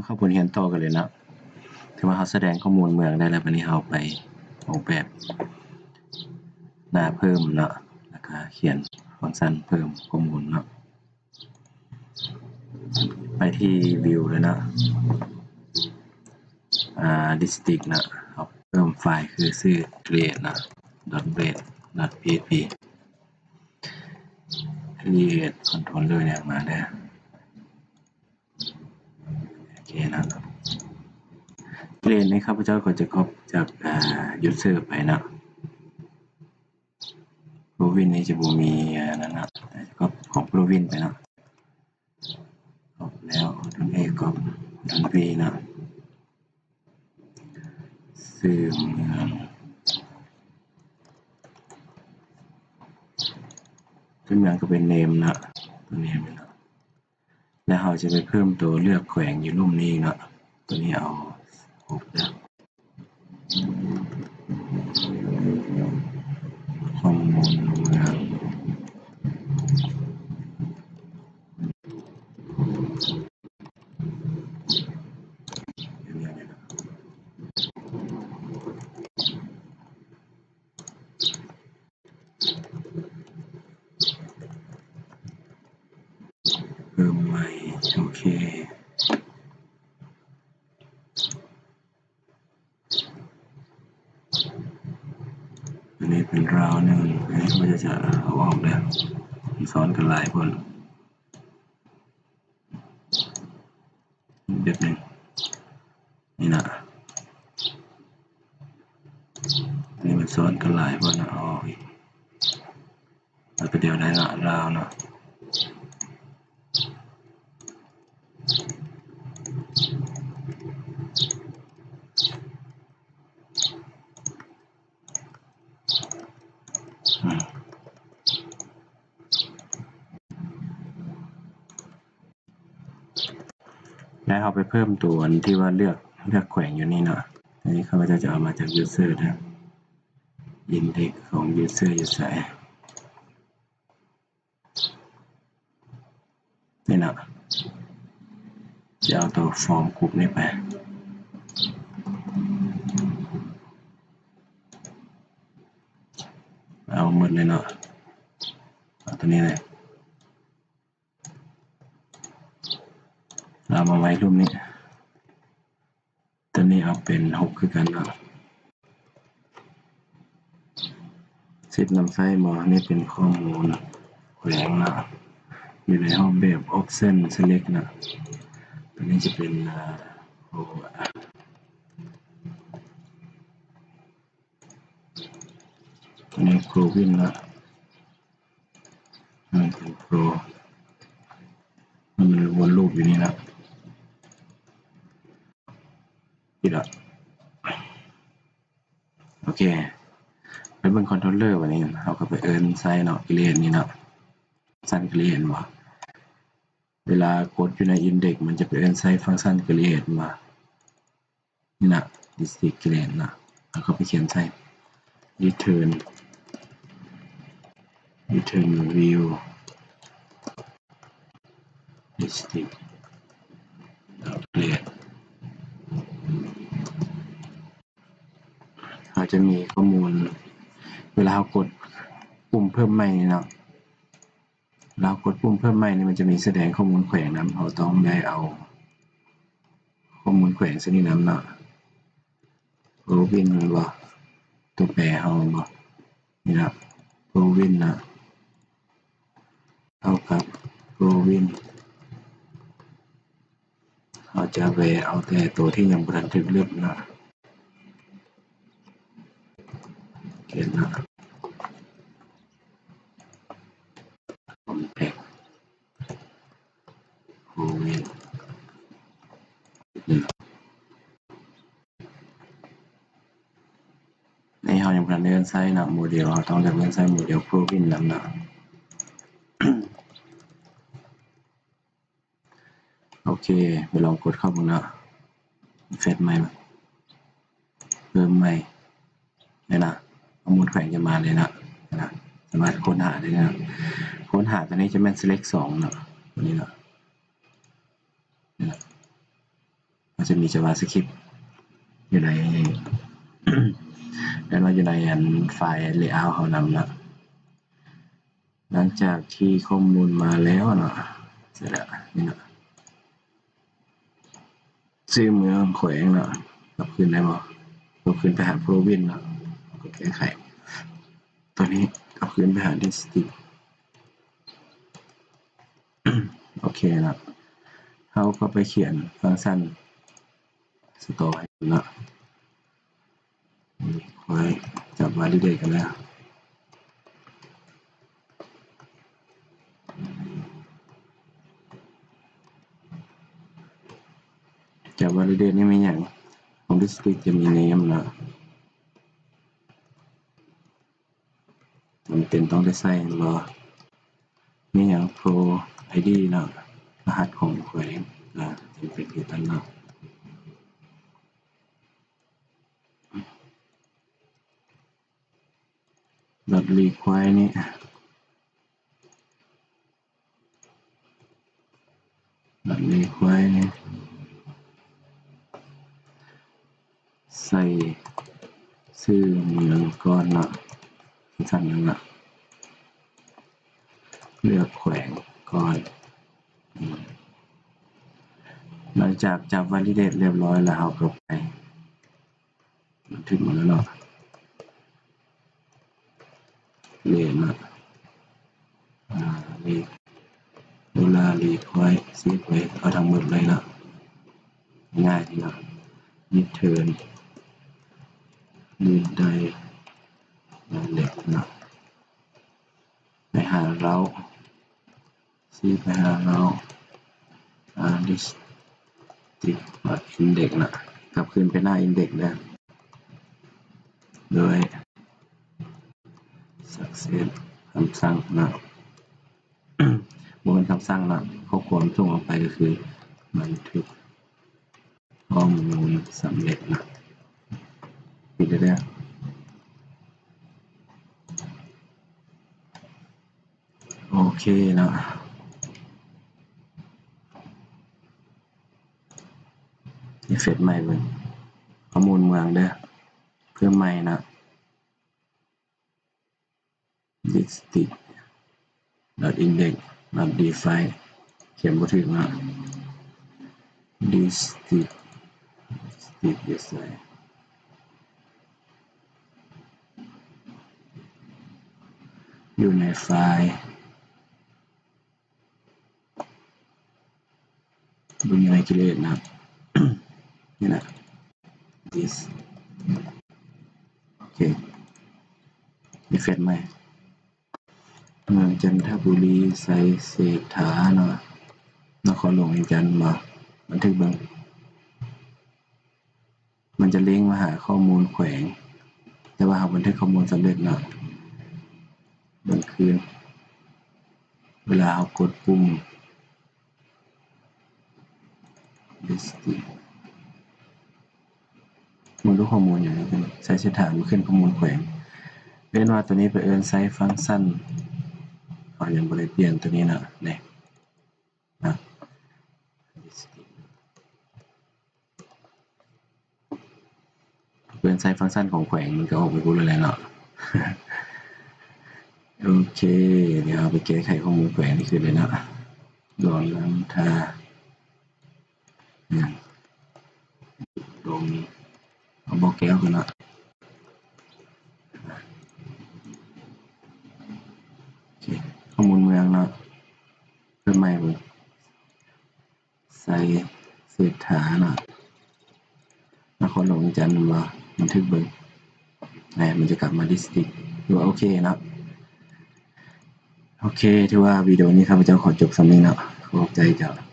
ເຮົາເຂົ້າບົດຮຽນຕໍ່ກັນເລີຍເນາະ. ຖືວ່າເຮົາສະແດງຂໍ້ມູນເມືອງໄດ້ແລ້ວ, ບາດນີ້ເຮົາໄປອອກແບບໜ້າເພີ່ມເນາະ ແລ້ວກະຂຽນຟັງຊັນເພີ່ມຂໍ້ມູນເນາະ. ໄປທີ່ View ເລີຍເນາະ, ອາ District ເນາະ. ເຮົາເພີ່ມໄຟລ໌ຄືຊື່ create ເນາະ dot blade dot php. Create controller ຫຍັງມາເດີ. ໂອເຄເນາະ, ເກຣດນີ້ຂ້າພະເຈົ້າກໍຈະກັອບຈາກ ອາ user ໄປເນາະ. Province ນີ້ຈະບໍ່ມີອັນນັ້ນເນາະ, ກໍ copy Province ໄປເນາະ. ກັອບແລ້ວ Alt A ກັອບ Alt V ເນາະ. ຊື່ເມືອງ ຊື່ເມືອງກໍເປັນ name ເນາະ, ຕົວ name ເນາະ. ແລ້ວເຮົາຈະໄປເພີ່ມຕົວເລືອກແຂວງຢູ່ລຸ່ມນີ້ເນາະ. ຕົວນີ້ເອົາຫົກເດີ. ຂໍ້ມູນເມືອງ ເພີ່ມໃໝ່. ໂອເຄ, ອັນນີ້ເປັນລາວໜຶ່ງ, ອັນນີ້ຂ້າພະເຈົ້າຈະເອົາອອກເດີ, ມັນຊ້ອນກັນຫຼາຍໂພດ. ແບບນີ້ ນີ້ນະ, ອັນນີ້ມັນຊ້ອນກັນຫຼາຍໂພດນະ, ເອົາອອກອີກ. ແລ້ວກໍດຽວໄດ້ລະ ລາວເນາະ. ແລ້ວເຮົາໄປເພີ່ມຕົວອັນທີ່ວ່າເລືອກ ເລືອກແຂວງຢູ່ນີ້ເນາະ. ອັນນີ້ຂ້າພະເຈົ້າຈະເອົາມາຈາກ user ເດີ. Index ຂອງ user ຢູ່ໃສ? ນີ້ເນາະ, ຈະເອົາຕົວ form group ນີ້ໄປ. ເອົາໝົດເລີຍເນາະ, ເອົາຕົວນີ້ເລີຍ. ເອົາມາໄວ້ຮູບນີ້. ຕົວນີ້ເອົາເປັນຫົກຄືກັນເນາະ. ສິດນຳໃຊ້ບໍ່? ນີ້ເປັນຂໍ້ມູນແຂວງເນາະ, ຢູ່ໃນຮູບແບບ option select ເນາະ. ຕົວນີ້ຈະເປັນ ອາ ໂອ ອາ ຕົວນີ້ province ເນາະ, ມັນເປັນ pro ມັນວນລູບຢູ່ນີ້ເນາະ. ຜິດລະ. ໂອເຄ, ໄປເບິ່ງ controller ບາດນີ້ ເຮົາກໍໄປເອີ້ນໃຊ້ເນາະ, create ນີ້ເນາະ, ຟັງຊັນ create ເຫັນບໍ່? ເວລາກົດຢູ່ໃນ index ມັນຈະໄປເອີ້ນໃຊ້ຟັງຊັນ create ເຫັນບໍ່? ນີ້ນະ district create ນະ, ເຮົາກໍໄປຂຽນໃສ່ return return view district create. ເຮົາຈະມີຂໍ້ມູນ ເວລາເຮົາກົດປຸ່ມເພີ່ມໃໝ່ນີ້ເນາະ, ເຮົາກົດປຸ່ມເພີ່ມໃໝ່ນີ້ ມັນຈະມີສະແດງຂໍ້ມູນແຂວງນຳ. ເຮົາຕ້ອງໄດ້ເອົາຂໍ້ມູນແຂວງໃສ່ນີ້ນຳເນາະ. Province ແມ່ນບໍ່? ຕົວແປເຮົາແມ່ນບໍ່? ນີ້ນະ province ນະ, ເທົ່າກັບ province. ເຮົາຈະໄປເອົາແຕ່ໂຕທີ່ຍັງບໍ່ທັນຖືກລຶບເນາະ. ເຫັນເນາະ, compact province. ນີ້ເຮົາຍັງບໍ່ທັນໄດ້ເອີ້ນໃຊ້ນະ ໂມເດວ, ເຮົາຕ້ອງໄດ້ເອີ້ນໃຊ້ໂມເດວ province ນຳນະ. ໂອເຄ, ໄປລອງກົດເຂົ້າເບິ່ງເນາະ, ເຟດໃໝ່ ເພີ່ມໃໝ່. ນີ້ນະ, ຂໍ້ມູນແຂວງຈະມາເລີຍນະ, ນີ້ນະ, ສາມາດຄົ້ນຫາໄດ້ນະ. ຄົ້ນຫາຕົວນີ້ຈະແມ່ນ select ສອງເນາະ, ຕົວນີ້ເນາະ, ນີ້ນະ. ມັນຈະມີ JavaScript ຢູ່ໃນ ແມ່ນວ່າຢູ່ໃນອັນໄຟລ໌ layout ເຮົານຳເນາະ. ຫຼັງຈາກທີ່ຂໍ້ມູນມາແລ້ວເນາະ ເສັດແລ້ວ ນີ້ເນາະ ຊື່ເມືອງ ແຂວງເນາະ ກັບຄືນໄດ້ບໍ່? ກັບຄືນໄປຫາ province ເນາະ ກົດແກ້ໄຂ ຕອນນີ້ກັບຄືນໄປຫາ district ໂອເຄເນາະ ເຮົາກໍໄປຂຽນຟັງຊັນ store ໃຫ້ເນາະ. ຂ້ອຍຈັບ validate ກັນເດີ ຈັບ validate ນີ້ມີຫຍັງ? ຂອງ district ຈະມີ name ເນາະ ຈຳເປັນຕ້ອງໄດ້ໃສ່ແມ່ນບໍ່? ມີຫຍັງ? Pro ID ເນາະ ລະຫັດຂອງແຂວງ ອາ ຈຳເປັນຄືກັນເນາະ. ດອດຣີຄວາຍນີ້ ດອດຣີຄວາຍນີ້ ໃສ່ຊື່ເມືອງກ່ອນເນາະ ຊັ້ນນັ້ນເນາະ ເລືອກແຂວງກ່ອນ. ຫຼັງຈາກຈັບ validate ຮຽບຮ້ອຍແລ້ວ ເຮົາກໍໄປ ບັນທຶກໝົດແລ້ວເນາະ ເລນເນາະ ອາ ເລນ ໂດລາຣີຄວາຍ ເຊບໄວ້ ເອົາທັງໝົດເລີຍເນາະ ງ່າຍດີເນາະ return ເລນໄດເລັກເນາະ ໄປຫາເລົາ ຊີບໄປຫາເຮົາ ອາ district dot index ນະ ກັບຄືນໄປໜ້າ index ເດີ ໂດຍ success ຄຳສັ່ງນະ ບໍ່ແມ່ນຄຳສັ່ງນະ ຂໍ້ຄວາມສົ່ງອອກໄປກໍຄື ບັນທຶກ ຂໍ້ມູນສຳເລັດນະ ປິດເດີ. ໂອເຄເນາະ ເຮັດໃໝ່ເບິ່ງ ຂໍ້ມູນເມືອງເດີ ເພີ່ມໃໝ່ເນາະ. district dot index dot define ຂຽນບໍ່ຖືກເນາະ district district ຢູ່ໃສ ຢູ່ໃນໄຟລ໌ ບໍ່ມີໃນ create ນະ ນີ້ນະ this ໂອເຄ refresh ໃໝ່ ເມືອງຈັນທະບູລີ ໃສ່ເສດຖາເນາະ ນະຄອນຫຼວງວຽງຈັນເນາະ ບັນທຶກເບິ່ງ ມັນຈະລິງມາຫາຂໍ້ມູນແຂວງ ແຕ່ວ່າເຮົາບັນທຶກຂໍ້ມູນສຳເລັດເນາະ ເບິ່ງຄືນ ເວລາເຮົາກົດປຸ່ມ district ເບິ່ງດູຂໍ້ມູນຫຍັງ ໃສ່ເສດຖາ ມັນຂຶ້ນຂໍ້ມູນແຂວງ ເອີ້ນວ່າໂຕນີ້ໄປເອີ້ນໃຊ້ຟັງຊັນ ເຮົາຍັງບໍ່ໄດ້ປ່ຽນໂຕນີ້ເນາະ ນີ້ນະ ເພິ່ນໃຊ້ຟັງຊັນຂອງແຂວງ ມັນກໍອອກໄປພຸ້ນແລ້ວເນາະ ໂອເຄ ດຽວເຮົາໄປແກ້ໄຂຂໍ້ມູນແຂວງນີ້ຄືນເລີຍເນາະ ດອນນຳທາ ອາ ລົງ ເອົາບໍ່ແກ້ວຂຶ້ນເນາະ ໂອເຄ ຂໍ້ມູນເມືອງເນາະ ເພີ່ມໃໝ່ເບິ່ງ ໃສ່ເສດຖາເນາະ ນະຄອນຫຼວງວຽງຈັນແມ່ນບໍ່ ບັນທຶກເບິ່ງ ແມ່ນ ມັນຈະກັບມາ district ຖືວ່າໂອເຄເນາະ ໂອເຄ ຖືວ່າວິດີໂອນີ້ຂ້າພະເຈົ້າຂໍຈົບສ່ຳນີ້ເນາະ ຂອບໃຈເຈົ້າ.